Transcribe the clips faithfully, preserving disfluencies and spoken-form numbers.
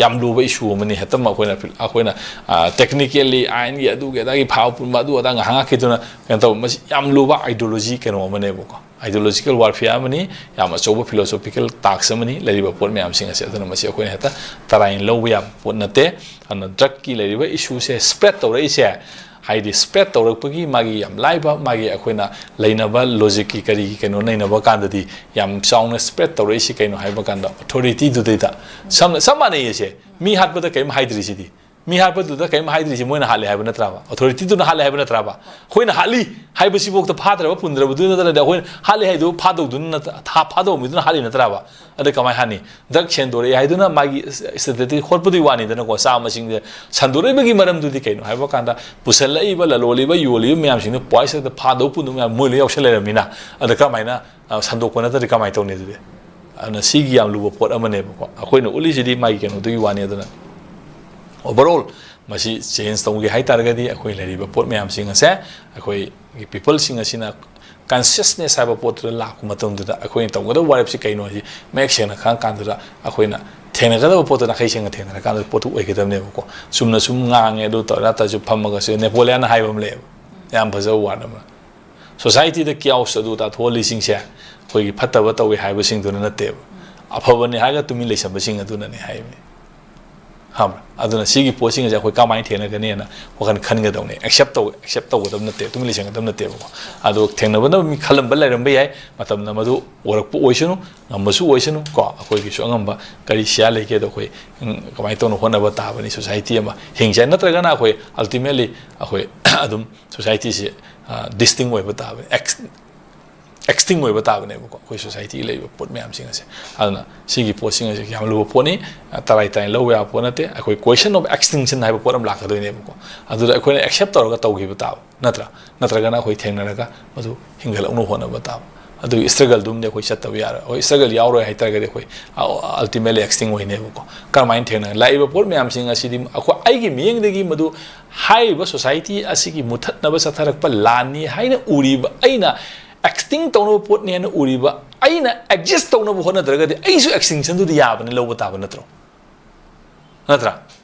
ꯌꯥꯝ ꯂꯨꯕ issue ꯑꯃꯅꯤ꯫ ꯍꯦꯛꯇ ꯑꯩꯈꯣꯏꯅ ꯑꯩꯈꯣꯏꯅ technically ꯑꯥꯏꯟꯒꯤ ꯑꯗꯨꯒꯤ ꯑꯗꯥꯒꯤ ꯐꯥꯕ ꯄꯨꯟꯕ ꯑꯗꯨ ꯑꯗꯥ ꯉꯥꯏꯍꯥꯛ ꯉꯥꯏꯍꯥꯛꯀꯤꯗꯨꯅ ꯀꯩꯅꯣ ꯇꯧꯕ, ꯃꯁꯤ ꯌꯥꯝ ꯂꯨꯕ ideology ꯀꯩꯅꯣ ꯑꯃꯅꯦꯕꯀꯣ꯫ Ideological warfare ꯑꯃꯅꯤ, ꯌꯥꯝ ꯑꯆꯧꯕ philosophical task ꯑꯃꯅꯤ ꯂꯩꯔꯤꯕ ꯄꯣꯠ ꯃꯌꯥꯝꯁꯤꯡ ꯑꯁꯦ꯫ ꯑꯗꯨꯅ ꯃꯁꯤ ꯑꯩꯈꯣꯏꯅ ꯍꯦꯛꯇ ꯇꯔꯥꯏꯅ ꯂꯧꯕ ꯌꯥꯕ ꯄꯣꯠ ꯅꯠꯇꯦ꯫ ꯑꯗꯨꯅ drugꯀꯤ ꯂꯩꯔꯤꯕ issueꯁꯦ spread ꯇꯧꯔꯛꯏꯁꯦ, ꯍꯥꯏꯗꯤ spread ꯇꯧꯔꯛꯄꯒꯤ ꯃꯥꯒꯤ ꯌꯥꯝ ꯂꯥꯏꯕ ꯃꯥꯒꯤ ꯑꯩꯈꯣꯏꯅ ꯂꯩꯅꯕ logicꯀꯤ ꯀꯔꯤꯒꯤ ꯀꯩꯅꯣ ꯅꯩꯅꯕ ꯀꯥꯟꯗꯗꯤ ꯌꯥꯝ ꯆꯥꯎꯅ spread ꯇꯧꯔꯛꯏꯁꯤ ꯀꯩꯅꯣ ꯍꯥꯏꯕ ꯀꯥꯟꯗ authorityꯗꯨꯗꯩꯗ꯫ ꯁꯝꯅ ꯆꯞ ꯃꯥꯟꯅꯩꯌꯦꯁꯦ, ꯃꯤ ꯍꯥꯠꯄꯗ ꯀꯔꯤꯝ ꯍꯥꯏꯗ꯭ꯔꯤꯁꯤꯗꯤ꯫ ꯃꯤ ꯍꯥꯠꯄꯗꯨꯗ ꯀꯔꯤꯝ ꯍꯥꯏꯗ꯭ꯔꯤꯁꯤ ꯃꯣꯏꯅ ꯍꯥꯠꯂꯦ ꯍꯥꯏꯕ ꯅꯠꯇ꯭ꯔꯕ? Authorityꯗꯨꯅ ꯍꯥꯠꯂꯦ ꯍꯥꯏꯕ ꯅꯠꯇ꯭ꯔꯕ? ꯑꯩꯈꯣꯏꯅ ꯍꯥꯠꯂꯤ ꯍꯥꯏꯕꯁꯤꯐꯥꯎꯗ ꯐꯥꯗ꯭ꯔꯕ ꯄꯨꯟꯗ꯭ꯔꯕꯗꯨ ꯅꯠꯇ꯭ꯔꯗꯤ ꯑꯩꯈꯣꯏꯅ ꯍꯥꯠꯂꯦ ꯍꯥꯏꯗꯨ ꯐꯥꯗꯧꯗꯨꯅ ꯅꯠꯇ-, ꯊꯥ-, ꯐꯥꯗꯧꯕ ꯃꯤꯗꯨꯅ ꯍꯥꯠꯂꯤ ꯅꯠꯇ꯭ꯔꯕ? ꯑꯗ ꯀꯃꯥꯏꯅ ꯍꯥꯠꯅꯤ? Drug ꯁꯦꯟꯗꯣꯔꯛꯑꯦ ꯍꯥꯏꯗꯨꯅ ꯃꯥꯒꯤ statistic ꯍꯣꯠꯄꯗꯨꯒꯤ ꯋꯥꯅꯤꯗꯅꯀꯣ, ꯆꯥ ꯃꯁꯤꯡꯁꯦ ꯁꯟꯗꯣꯔꯛꯏꯕꯒꯤ ꯃꯔꯝꯗꯨꯗꯤ ꯀꯩꯅꯣ ꯍꯥꯏꯕ ꯀꯥꯟꯗ ꯄꯨꯁꯜꯂꯛꯏꯕ, ꯂꯂꯣꯜꯂꯤꯕ, ꯌꯣꯜꯂꯤꯕ ꯃꯌꯥꯝꯁꯤꯡꯗꯨ price ꯐꯥꯗꯧ ꯄꯨꯟꯗꯧ ꯃꯌꯥꯝ ꯃꯣꯏ ꯂꯣꯏ ꯌꯥꯎꯁꯜ ꯂꯩꯔꯝꯃꯤꯅ꯫ ꯑꯗ ꯀꯃꯥꯏꯅ ꯑ, ꯁꯟꯗꯣꯛꯄ ꯅꯠꯇ꯭ꯔꯗꯤ ꯀꯃꯥꯏꯅ ꯇꯧꯅꯤ ꯑꯗꯨꯗꯤ? ꯑꯗꯨꯅ ꯁꯤꯒꯤ ꯌꯥꯝ ꯂꯨꯕ ꯄꯣꯠ ꯑꯃꯅꯦꯕꯀꯣ꯫ ꯑꯩꯈꯣꯏꯅ ꯎꯠꯂꯤꯁꯤꯗꯤ ꯃꯥꯒꯤ ꯀꯩꯅꯣꯗꯨꯒꯤ ꯋꯥꯅꯤ꯫ ꯑꯗꯨꯅ overall ꯃꯁꯤ change ꯇꯧꯒꯦ ꯍꯥꯏ ꯇꯥꯔꯒꯗꯤ ꯑꯩꯈꯣꯏ ꯂꯩꯔꯤꯕ ꯄꯣꯠ ꯃꯌꯥꯝꯁꯤꯡ ꯑꯁꯦ ꯑꯩꯈꯣꯏꯒꯤ peopleꯁꯤꯡ ꯑꯁꯤꯅ consciousness ꯍꯥꯏꯕ ꯄꯣꯠꯇꯨꯗ ꯂꯥꯛꯄ ꯃꯇꯝꯗꯨꯗ ꯑꯩꯈꯣꯏꯅ ꯇꯧꯒꯗꯕ ꯋꯥꯔꯦꯞꯁꯤ ꯀꯩꯅꯣ ꯍꯥꯏꯁꯤ ꯃꯌꯦꯛ ꯁꯦꯡꯅ ꯈꯪꯉ ꯀꯥꯟꯗꯨꯗ ꯑꯩꯈꯣꯏꯅ ꯊꯦꯡꯅꯒꯗꯕ ꯄꯣꯠꯇꯨ ꯅꯥꯈꯩ ꯁꯦꯡꯅ ꯊꯦꯡꯅꯔꯀꯥꯟꯗ ꯄꯣꯠꯇꯨ ꯑꯣꯏꯒꯗꯕꯅꯦꯕꯀꯣ꯫ ꯆꯨꯝꯅ ꯁꯨꯝ ꯉꯥꯡꯉꯦ ꯑꯗꯨ ꯇꯧꯔꯦ ꯅꯠꯇ꯭ꯔꯁꯨ ꯐꯝꯃꯒꯁꯨ Napoleonꯅ ꯍꯥꯏꯕ ꯑꯃ ꯂꯩꯌꯦꯕ, ꯌꯥꯝ ꯐꯖꯕ word ꯑꯃ꯫ Societyꯗ chaos ꯑꯗꯨ ꯇꯥꯊꯣꯛꯍꯜꯂꯤꯁꯤꯡꯁꯦ ꯑꯩꯈꯣꯏꯒꯤ ꯐꯠꯇꯕ ꯇꯧꯏ ꯍꯥꯏꯕꯁꯤꯡꯗꯨꯅ ꯅꯠꯇꯦꯕ, ꯑꯐꯕꯅꯤ ꯍꯥꯏꯔꯒ ꯇꯨꯃꯤꯟ ꯂꯩꯁꯟꯕꯁꯤꯡ ꯑꯗꯨꯅꯅꯦ ꯍꯥꯏꯕꯅꯤ꯫ ꯈꯪꯕ꯭ꯔꯥ? ꯑꯗꯨꯅ ꯁꯤꯒꯤ ꯄꯣꯠꯁꯤꯡ ꯑꯁꯦ ꯑꯩꯈꯣꯏ ꯀꯃꯥꯏꯅ ꯊꯦꯡꯅꯒꯅꯤꯅ ꯋꯥꯈꯜ ꯈꯟꯒꯗꯧꯅꯤ꯫ Accept ꯇꯧ, accept ꯇꯧꯒꯗꯕ ꯅꯠꯇꯦ, ꯇꯨꯃꯤꯟ ꯂꯩꯁꯟꯒꯗꯕ ꯅꯠꯇꯦꯕꯀꯣ꯫ ꯑꯗꯣ ꯊꯦꯡꯅꯕꯅ ꯃꯤ ꯈꯜꯂꯝꯕ ꯂꯩꯔꯝꯕ ꯌꯥꯏ, ꯃꯇꯝꯅ ꯃꯗꯨ ꯑꯣꯏꯔꯛꯄ ꯑꯣꯏꯁꯅꯨ, ꯉꯝꯕꯁꯨ ꯑꯣꯏꯁꯅꯨ ꯀꯣ꯫ ꯑꯩꯈꯣꯏꯒꯤꯁꯨ ꯑꯉꯝꯕ ꯀꯔꯤ ꯁꯤꯌꯥ ꯂꯩꯒꯦꯗꯣ ꯑꯩꯈꯣꯏ, ꯎꯝ, ꯀꯃꯥꯏꯅ ꯇꯧꯅ ꯍꯣꯠꯅꯕ ꯇꯥꯕꯅꯤ society ꯑꯃ ꯍꯤꯡꯁꯦ꯫ ꯅꯠꯇ꯭ꯔꯒꯅ ꯑꯩꯈꯣꯏ ultimately ꯑꯩꯈꯣꯏ ꯑꯗꯨꯝ societyꯁꯤ, ꯑ, distinct ꯑꯣꯏꯕ ꯇꯥꯕꯅꯤ, ex-, extinct ꯑꯣꯏꯕ ꯇꯥꯕꯅꯦꯕꯀꯣ, ꯑꯩꯈꯣꯏ societyꯒꯤ ꯂꯩꯔꯤꯕ ꯄꯣꯠ ꯃꯌꯥꯝꯁꯤꯡ ꯑꯁꯦ꯫ ꯑꯗꯨꯅ ꯁꯤꯒꯤ ꯄꯣꯠꯁꯤꯡ ꯑꯁꯦ ꯌꯥꯝ ꯂꯨꯕ ꯄꯣꯠꯅꯤ, ꯑ, ꯇꯔꯥꯏ ꯇꯔꯥꯏ ꯂꯧꯕ ꯌꯥꯕ ꯄꯣꯠ ꯅꯠꯇꯦ꯫ ꯑꯩꯈꯣꯏ question of extinction ꯍꯥꯏꯕ ꯄꯣꯠ ꯑꯃ ꯂꯥꯛꯀꯗꯣꯏꯅꯦꯕꯀꯣ, ꯑꯗꯨꯗ ꯑꯩꯈꯣꯏꯅ accept ꯇꯧꯔꯒ ꯇꯧꯈꯤꯕ ꯇꯥꯕ ꯅꯠꯇ꯭ꯔꯥ? ꯅꯠꯇ꯭ꯔꯒꯅ ꯑꯩꯈꯣꯏ ꯊꯦꯡꯅꯔꯒ ꯃꯗꯨ ꯍꯤꯡꯒꯠꯂꯛꯅꯕ ꯍꯣꯠꯅꯕ ꯇꯥꯕ꯫ ꯑꯗꯨꯒꯤ struggle ꯗꯨꯝꯗꯤ ꯑꯩꯈꯣꯏ ꯆꯠꯇꯕ ꯌꯥꯔꯣꯏ꯫ ꯑꯩꯈꯣꯏ struggle ꯌꯥꯎꯔꯣꯏ ꯍꯥꯏꯇꯥꯔꯒꯗꯤ ꯑꯩꯈꯣꯏ, ꯑ, ultimately extinct ꯑꯣꯏꯅꯦꯕꯀꯣ꯫ ꯀꯔꯝꯍꯥꯏꯅ ꯊꯦꯡꯅ-, ꯂꯥꯛꯏꯕ ꯄꯣꯠ ꯃꯌꯥꯝꯁꯤꯡ ꯑꯁꯤꯗꯤ ꯑꯩꯈꯣꯏ, ꯑꯩꯒꯤ ꯃꯤꯠꯌꯦꯡꯗꯒꯤ ꯃꯗꯨ ꯍꯥꯏꯔꯤꯕ society ꯑꯁꯤꯒꯤ ꯃꯨꯊꯠꯅꯕ ꯆꯠꯊꯔꯛꯄ ꯂꯥꯟꯅꯤ ꯍꯥꯏꯅ ꯎꯔꯤꯕ, ꯑꯩꯅ extinct ꯇꯧꯅꯕ ꯄꯣꯠꯅꯤ ꯍꯥꯏꯅ ꯎꯔꯤꯕ, ꯑꯩꯅ exist ꯇꯧꯅꯕ ꯍꯣꯠꯅꯗ꯭ꯔꯒꯗꯤ ꯑꯩꯁꯨ extinction ꯗꯨꯗꯤ ꯌꯥꯕꯅꯤ ꯂꯧꯕ ꯇꯥꯕ ꯅꯠꯇ꯭ꯔꯣ? ꯅꯠꯇ꯭ꯔꯥ?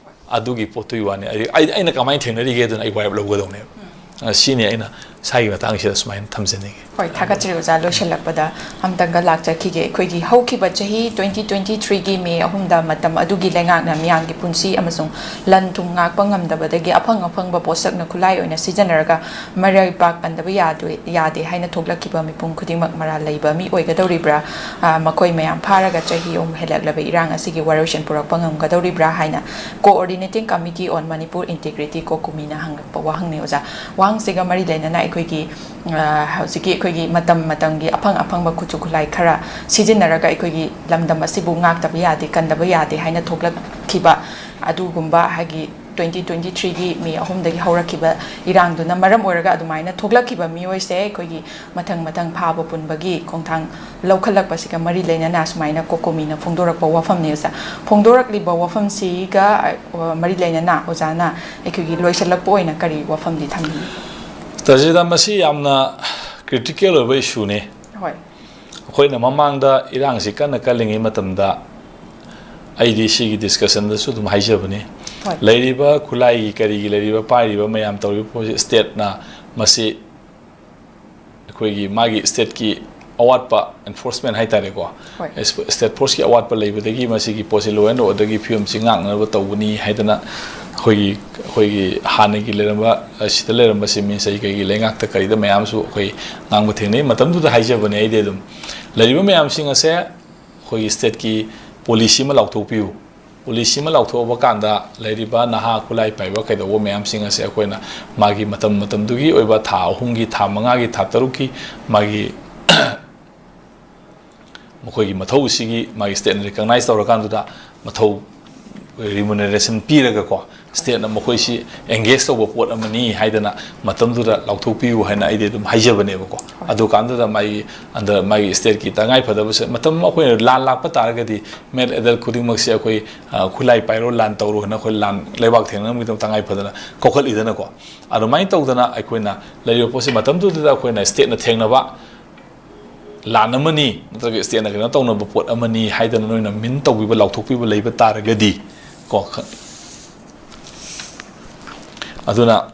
ꯑꯗꯨꯒꯤ ꯄꯣꯠꯇꯨꯒꯤ ꯋꯥꯅꯤ꯫ ꯑꯩ ꯑꯩ- ꯑꯩꯅ ꯀꯃꯥꯏꯅ ꯊꯦꯡꯅꯔꯤꯒꯦ ꯑꯗꯨꯅ ꯑꯩ ꯋꯥꯔꯦꯞ ꯂꯧꯒꯗꯧꯅꯦꯕ꯫ ꯑ, ꯁꯤꯅꯤ ꯑꯩꯅ ꯁꯥꯏꯒꯤ ꯃꯇꯥꯡꯁꯤꯗ ꯁꯨꯃꯥꯏꯅ ꯊꯝꯖꯅꯤꯡꯉꯤ꯫ ꯍꯣꯏ, ꯊꯥꯒꯠꯆꯔꯤ ꯑꯣꯖꯥ꯫ ꯂꯣꯏꯁꯤꯜꯂꯛꯄꯗ ꯑꯝꯇꯪꯒ ꯂꯥꯛꯆꯈꯤꯒꯦ꯫ ꯑꯩꯈꯣꯏꯒꯤ ꯍꯧꯈꯤꯕ ꯆꯍꯤ twenty twenty threeꯒꯤ ꯃꯦ ꯑꯍꯨꯝꯗ ꯃꯇꯝ ꯑꯗꯨꯒꯤ ꯂꯩꯉꯥꯛꯅ ꯃꯤꯌꯥꯝꯒꯤ ꯄꯨꯟꯁꯤ ꯑꯃꯁꯨꯡ ꯂꯟ ꯊꯨꯝ ꯉꯥꯛꯄ ꯉꯝꯗꯕꯗꯒꯤ ꯑꯐꯪ ꯑꯐꯪꯕ ꯄꯣꯠꯁꯛꯅ ꯈꯨꯠꯂꯥꯏ ꯑꯣꯏꯅ ꯁꯤꯖꯤꯟꯅꯔꯒ ꯃꯔꯩ ꯄꯥꯛ ꯀꯟꯗꯕ ꯌꯥꯗꯣꯏ- ꯌꯥꯗꯦ ꯍꯥꯏꯅ ꯊꯣꯛꯂꯛꯈꯤꯕ ꯃꯤꯄꯨꯝ ꯈꯨꯗꯤꯡꯃꯛ ꯃꯔꯥꯜ ꯂꯩꯕ ꯃꯤ ꯑꯣꯏꯒꯗꯧꯔꯤꯕ꯭ꯔꯥ? ꯑ, ꯃꯈꯣꯏ ꯃꯌꯥꯝ ꯐꯥꯔꯒ ꯆꯍꯤ ꯑꯍꯨꯝ ꯍꯦꯜꯂꯛꯂꯕ ꯏꯔꯥꯡ ꯑꯁꯤꯒꯤ ꯋꯥꯔꯣꯏꯁꯤꯟ ꯄꯨꯔꯛꯄ ꯉꯝꯒꯗꯧꯔꯤꯕ꯭ꯔꯥ ꯍꯥꯏꯅ Coordinating Committee on Manipur Integrity, ꯀꯣꯀꯨꯃꯤꯅ ꯍꯪꯂꯛꯄ ꯋꯥꯍꯪꯅꯤ ꯑꯣꯖꯥ꯫ ꯋꯥꯍꯪꯁꯤꯒ ꯃꯔꯤ ꯂꯩꯅꯅ ꯑꯩꯈꯣꯏꯒꯤ, ꯑ, ꯍꯧꯖꯤꯛꯀꯤ ꯑꯩꯈꯣꯏꯒꯤ ꯃꯇꯝ ꯃꯇꯝꯒꯤ ꯑꯐꯪ ꯑꯐꯪꯕ ꯈꯨꯠꯁꯨ ꯈꯨꯠꯂꯥꯏ ꯈꯔ ꯁꯤꯖꯤꯟꯅꯔꯒ ꯑꯩꯈꯣꯏꯒꯤ ꯂꯝꯗꯝ ꯑꯁꯤꯕꯨ ꯉꯥꯛꯇꯕ ꯌꯥꯗꯦ, ꯀꯟꯗꯕ ꯌꯥꯗꯦ ꯍꯥꯏꯅ ꯊꯣꯛꯂꯛꯈꯤꯕ ꯑꯗꯨꯒꯨꯝꯕ ꯍꯥꯏꯒꯤ twenty twenty threeꯒꯤ ꯃꯦ ꯑꯍꯨꯝꯗꯒꯤ ꯍꯧꯔꯛꯈꯤꯕ ꯏꯔꯥꯡꯗꯨꯅ ꯃꯔꯝ ꯑꯣꯏꯔꯒ ꯑꯗꯨꯃꯥꯏꯅ ꯊꯣꯛꯂꯛꯈꯤꯕ ꯃꯤꯑꯣꯏꯁꯦ ꯑꯩꯈꯣꯏꯒꯤ ꯃꯊꯪ ꯃꯊꯪ ꯐꯥꯕ ꯄꯨꯟꯕꯒꯤ ꯈꯣꯡꯊꯥꯡ ꯂꯧꯈꯠꯂꯛꯄꯁꯤꯒ ꯃꯔꯤ ꯂꯩꯅꯅ ꯁꯨꯃꯥꯏꯅ ꯀꯣꯀꯣꯃꯤꯅ ꯐꯣꯡꯗꯣꯔꯛꯄ ꯋꯥꯐꯝꯅꯤ ꯑꯣꯖꯥ꯫ ꯐꯣꯡꯗꯣꯔꯛꯂꯤꯕ ꯋꯥꯐꯝꯁꯤꯒ, ꯑ, ꯃꯔꯤ ꯂꯩꯅꯅ ꯑꯣꯖꯥꯅ ꯑꯩꯈꯣꯏꯒꯤ ꯂꯣꯏꯁꯤꯜꯂꯛꯄ ꯑꯣꯏꯅ ꯀꯔꯤ ꯋꯥꯐꯝꯗꯤ ꯊꯝꯕꯤꯅꯤ? ꯇꯥꯖꯤꯗ, ꯃꯁꯤ ꯌꯥꯝꯅ critical ꯑꯣꯏꯕ issueꯅꯤ꯫ ꯍꯣꯏ꯫ ꯑꯩꯈꯣꯏꯅ ꯃꯃꯥꯡꯗ ꯏꯔꯥꯡꯁꯤ ꯀꯟꯅ ꯀꯜꯂꯤꯉꯩ ꯃꯇꯝꯗ ꯑꯩꯗꯤ ꯁꯤꯒꯤ discussionꯗꯁꯨ ꯑꯗꯨꯝ ꯍꯥꯏꯖꯕꯅꯤ꯫ ꯍꯣꯏ꯫ ꯂꯩꯔꯤꯕ ꯈꯨꯠꯂꯥꯏꯒꯤ ꯀꯔꯤꯒꯤ ꯂꯩꯔꯤꯕ ꯄꯥꯏꯔꯤꯕ ꯃꯌꯥꯝ ꯇꯧꯔꯤꯕ ꯄꯣꯠꯁꯤ stateꯅ ꯃꯁꯤ ꯑꯩꯈꯣꯏꯒꯤ ꯃꯥꯒꯤ stateꯀꯤ ꯑꯋꯥꯠꯄ enforcement ꯍꯥꯏꯇꯥꯔꯦꯀꯣ꯫ ꯍꯣꯏ꯫ State forceꯀꯤ ꯑꯋꯥꯠꯄ ꯂꯩꯕꯗꯒꯤ ꯃꯁꯤꯒꯤ ꯄꯣꯠꯁꯤ law and orderꯒꯤ ꯐꯤꯕꯝꯁꯤ ꯉꯥꯛꯅꯅꯕ ꯇꯧꯕꯅꯤ ꯍꯥꯏꯗꯅ ꯑꯩꯈꯣꯏꯒꯤ, ꯑꯩꯈꯣꯏꯒꯤ ꯍꯥꯟꯅꯒꯤ ꯂꯩꯔꯝꯕ, ꯑ, ꯁꯤꯗ ꯂꯩꯔꯝꯕ ꯆꯤꯞ ꯃꯤꯅꯤꯁꯇꯔ ꯀꯩꯒꯤ ꯂꯩꯉꯥꯛꯇ ꯀꯔꯤꯗ ꯃꯌꯥꯝꯁꯨ ꯑꯩꯈꯣꯏ ꯉꯥꯡꯕ ꯊꯦꯡꯅꯩ꯫ ꯃꯇꯝꯗꯨꯗ ꯍꯥꯏꯖꯕꯅꯦ ꯑꯩꯗꯤ ꯑꯗꯨꯝ ꯂꯩꯔꯤꯕ ꯃꯌꯥꯝꯁꯤꯡ ꯑꯁꯦ ꯑꯩꯈꯣꯏꯒꯤ stateꯀꯤ policy ꯑꯃ ꯂꯥꯎꯊꯣꯛꯄꯤꯌꯨ꯫ Policy ꯑꯃ ꯂꯥꯎꯊꯣꯛꯑꯕ ꯀꯥꯟꯗ ꯂꯩꯔꯤꯕ ꯅꯍꯥ ꯈꯨꯠꯂꯥꯏ ꯄꯥꯏꯕ ꯀꯩꯗꯧꯕ ꯃꯌꯥꯝꯁꯤꯡ ꯑꯁꯦ ꯑꯩꯈꯣꯏꯅ ꯃꯥꯒꯤ ꯃꯇꯝ ꯃꯇꯝꯗꯨꯒꯤ ꯑꯣꯏꯕ ꯊꯥ ꯑꯍꯨꯝꯒꯤ, ꯊꯥ ꯃꯉꯥꯒꯤ, ꯊꯥ ꯇꯔꯨꯛꯀꯤ ꯃꯥꯒꯤ ꯃꯈꯣꯏꯒꯤ ꯃꯊꯧꯁꯤꯒꯤ ꯃꯥꯒꯤ stateꯅ recognize ꯇꯧꯔꯀꯥꯟꯗꯨꯗ ꯃꯊꯧ remuneration ꯄꯤꯔꯒꯀꯣ stateꯅ ꯃꯈꯣꯏꯁꯤ engage ꯇꯧꯕ ꯄꯣꯠ ꯑꯃꯅꯤ ꯍꯥꯏꯗꯅ ꯃꯇꯝꯗꯨꯗ ꯂꯥꯎꯊꯣꯛꯄꯤꯌꯨ ꯍꯥꯏꯅ ꯑꯩꯗꯤ ꯑꯗꯨꯝ ꯍꯥꯏꯖꯕꯅꯦꯕꯀꯣ꯫ ꯍꯣꯏ꯫ ꯑꯗꯨꯀꯥꯟꯗꯨꯗ ꯃꯥꯒꯤ under ꯃꯥꯒꯤ stateꯀꯤ ꯇꯉꯥꯏ ꯐꯗꯕꯁꯦ ꯃꯇꯝ ꯑꯃ ꯑꯩꯈꯣꯏꯅ ꯂꯥꯟ ꯂꯥꯛꯄ ꯇꯥꯔꯒꯗꯤ male adult ꯈꯨꯗꯤꯡꯃꯛꯁꯦ ꯑꯩꯈꯣꯏ, ꯑ, ꯈꯨꯠꯂꯥꯏ ꯄꯥꯏꯔꯣ, ꯂꯥꯟ ꯇꯧꯔꯣ ꯍꯥꯏꯅ ꯑꯩꯈꯣꯏ ꯂꯥꯟ ꯂꯩꯕꯥꯛ ꯊꯦꯡꯅꯅꯕꯒꯤꯗꯃꯛ ꯇꯉꯥꯏ ꯐꯗꯅ ꯀꯧꯈꯠꯂꯤꯗꯅꯀꯣ꯫ ꯑꯗꯨꯃꯥꯏꯅ ꯇꯧꯗꯅ ꯑꯩꯈꯣꯏꯅ ꯂꯩꯔꯤꯕ ꯄꯣꯠꯁꯤ ꯃꯇꯝꯗꯨꯗ ꯑꯩꯈꯣꯏꯅ stateꯅ ꯊꯦꯡꯅꯕ ꯂꯥꯟ ꯑꯃꯅꯤ ꯅꯠꯇ꯭ꯔꯒ stateꯅ ꯀꯩꯅꯣ ꯇꯧꯅꯕ ꯄꯣꯠ ꯑꯃꯅꯤ ꯍꯥꯏꯗꯅ ꯅꯣꯏꯅ ꯃꯤꯟ ꯇꯧꯕꯤꯕ, ꯂꯥꯎꯊꯣꯛꯄꯤꯕ ꯂꯩꯕ ꯇꯥꯔꯒꯗꯤ ꯀꯣ, ꯈ-, ꯑꯗꯨꯅ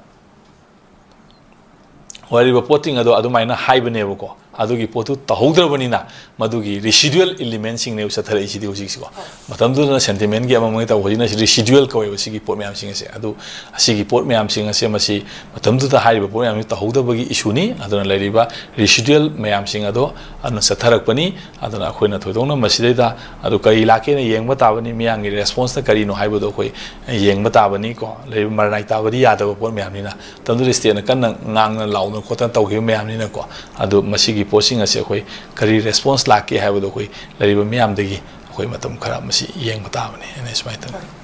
ꯑꯣꯏꯔꯤꯕ ꯄꯣꯠꯁꯤꯡ ꯑꯗꯣ ꯑꯗꯨꯃꯥꯏꯅ ꯍꯥꯏꯕꯅꯦꯕꯀꯣ꯫ ꯑꯗꯨꯒꯤ ꯄꯣꯠꯇꯨ ꯇꯧꯍꯧꯗ꯭ꯔꯕꯅꯤꯅ ꯃꯗꯨꯒꯤ residual elementꯁꯤꯡꯅꯦꯕ ꯆꯠꯊꯔꯛꯏꯁꯤꯗꯤ ꯍꯧꯖꯤꯛꯁꯤꯀꯣ꯫ ꯃꯇꯝꯗꯨꯗꯅ sentimentꯒꯤ ꯑꯃꯃꯒꯤ ꯇꯧꯕ, ꯍꯧꯖꯤꯛꯅ residual ꯀꯧꯋꯦꯕ ꯁꯤꯒꯤ ꯄꯣꯠ ꯃꯌꯥꯝꯁꯤꯡ ꯑꯁꯦ꯫ ꯑꯗꯨ ꯑꯁꯤꯒꯤ ꯄꯣꯠ ꯃꯌꯥꯝꯁꯤꯡ ꯑꯁꯦ ꯃꯁꯤ ꯃꯇꯝꯗꯨꯗ ꯍꯥꯏꯔꯤꯕ ꯄꯣꯠ ꯃꯌꯥꯝꯁꯤ ꯇꯧꯍꯧꯗꯕꯒꯤ issueꯅꯤ꯫ ꯑꯗꯨꯅ ꯂꯩꯔꯤꯕ residual ꯃꯌꯥꯝꯁꯤꯡ ꯑꯗꯣ ꯑꯗꯨꯅ ꯆꯠꯊꯔꯛꯄꯅꯤ꯫ ꯑꯗꯨꯅ ꯑꯩꯈꯣꯏꯅ ꯊꯣꯏꯗꯣꯛꯅ ꯃꯁꯤꯗꯩꯗ ꯑꯗꯨ ꯀꯔꯤ ꯂꯥꯛꯀꯦꯅ ꯌꯦꯡꯕ ꯇꯥꯕꯅꯤ, ꯃꯤꯌꯥꯝꯒꯤ responseꯅ ꯀꯔꯤꯅꯣ ꯍꯥꯏꯕꯗꯣ ꯑꯩꯈꯣꯏ ꯌꯦꯡꯕ ꯇꯥꯕꯅꯤꯀꯣ꯫ ꯂꯩꯔꯤꯕ ꯃꯔꯅꯥꯏ ꯇꯥꯕꯗꯤ ꯌꯥꯗꯕ ꯄꯣꯠ ꯃꯌꯥꯝꯅꯤꯅ꯫ ꯃꯇꯝꯗꯨꯗ stateꯅ ꯀꯟꯅ ꯉꯥꯡꯅ ꯂꯥꯎꯅ ꯈꯣꯠꯇꯅ ꯇꯧꯈꯤꯕ ꯃꯌꯥꯝꯅꯤꯅꯀꯣ꯫ ꯑꯗꯨ ꯃꯁꯤꯒꯤ ꯄꯣꯠꯁꯤꯡ ꯑꯁꯦ ꯑꯩꯈꯣꯏ ꯀꯔꯤ response ꯂꯥꯛꯀꯦ ꯍꯥꯏꯕꯗꯣ ꯑꯩꯈꯣꯏ ꯂꯩꯔꯤꯕ ꯃꯤꯌꯥꯝꯗꯒꯤ ꯑꯩꯈꯣꯏ ꯃꯇꯝ ꯈꯔ ꯃꯁꯤ ꯌꯦꯡꯕ ꯇꯥꯕꯅꯤ ꯍꯥꯏꯅ ꯁꯨꯃꯥꯏꯅ ꯇꯧꯅꯤ꯫